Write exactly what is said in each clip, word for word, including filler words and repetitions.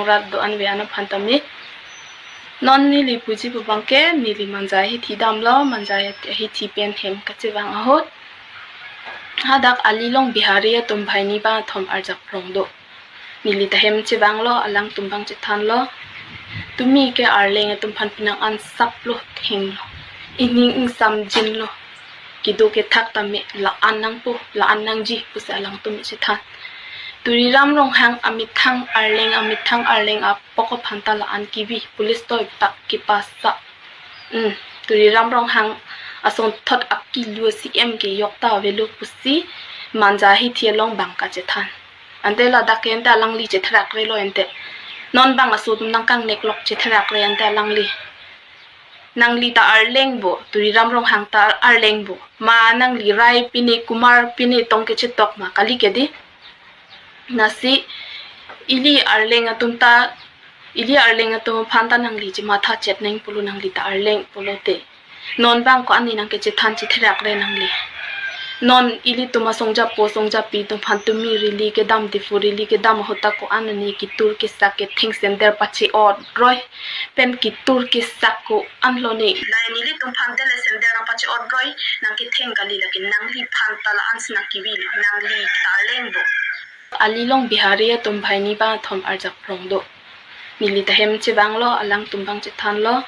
rat do-an ave an aphan tame. Non neli puji pu abang ke neli Manja hithi damlo, Manja hithi pen hem kachevang ahut. Hadak alilong Bihari atum banghini bangkethom arjap rong do. Neli ta hem chevanglo, alangtum abang chethanlo. Tumi ke Arleng atum aphan penang an saplo, thenglo. Ining ingsamjinlo. Kedo kethak tame la-an nangpo, la-an nangji pusi alangtum chethan. Tuliram Ronghang amethang, Arleng amethang, Arleng apok aphan ta la-an kebi, police toi tak kepasa. Hmm, Tuliram Ronghang asonthot akilo C M kejok ta avelo pusi Manja hithi along abang kachethan. Ante ladak ke ante alangli chetherak relo ante. Non abang aso atum nangkangnek lok chetherak re ante alangli. Nangli ta Arleng bo, Tuliram Ronghang ta Arleng bo. Ma nangli Rai pine, Kumar pine tong kechetok ma, kali ke dei. Lasi ili Arleng atum ta, ili Arleng atum aphan ta nangli chematha chet nang pulo, nangli ta Arleng pulote. Non abang ko-an ne nangkechethan chetherak re nangli. Non ilitum asongjapo songjapi atum aphan tumi rally kedam, Diphu rally kedam ahut ta ko-an ne ketur kesak ketheng sandal pache-ot roi pen ketur kesak ko-an lo ne. Lahei nelitum aphan tele sandal nangpache-ot roi nangketheng kali, lake nangliphan ta la-an si nangkebi, nangli ta Arleng bo. Alilong Bihari atum banghini bangkethom arjap rong do. Neli ta hem chevanglo, alangtum abang chethanlo.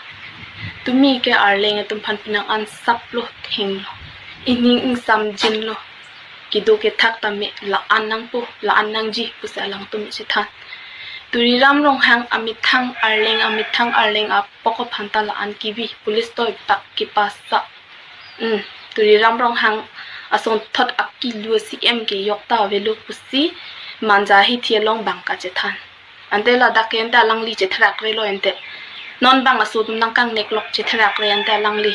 Tumi ke Arleng atum aphan penang an saplo, thenglo. Ining ingsamjinlo. Kedo kethak tame la-an nangpo, la-an nangji pusi alangtum chethan. Tuliram Ronghang amethang, Arleng amethang, Arleng apok aphan ta la-an kebi, police toi tak kepasa. Hmm, Tuliram Ronghang asonthot akilo C M kejok ta avelo pusi Manja hithi along abang kachethan. Ante ladak ke ante alangli chetherak relo ante. Non abang aso atum nangkangnek lok chetherak re ante alangli.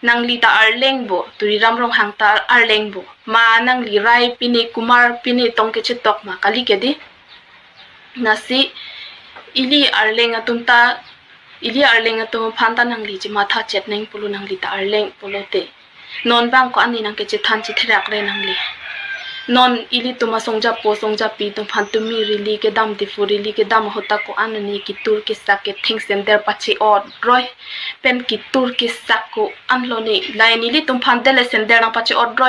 Nangli ta Arleng bo, Tuliram Ronghang ta Arleng bo. Ma nangli Rai pine, Kumar pine tong kechetok ma, kali ke dei. Lasi ili Arleng atum ta, ili Arleng atum aphan ta nangli chematha chet nang pulo, nangli ta Arleng pulote. Non abang ko-an ne nangkechethan chetherak re nangli. Non ilitum asongjapo songjapi atum aphan tumi rally kedam, Diphu rally kedam ahut ta ko-an ne ketur kesak ketheng sandal pache-ot roi pen ketur kesak ko-an lo ne. Lahei nelitum aphan tele sandal nangpache-ot roi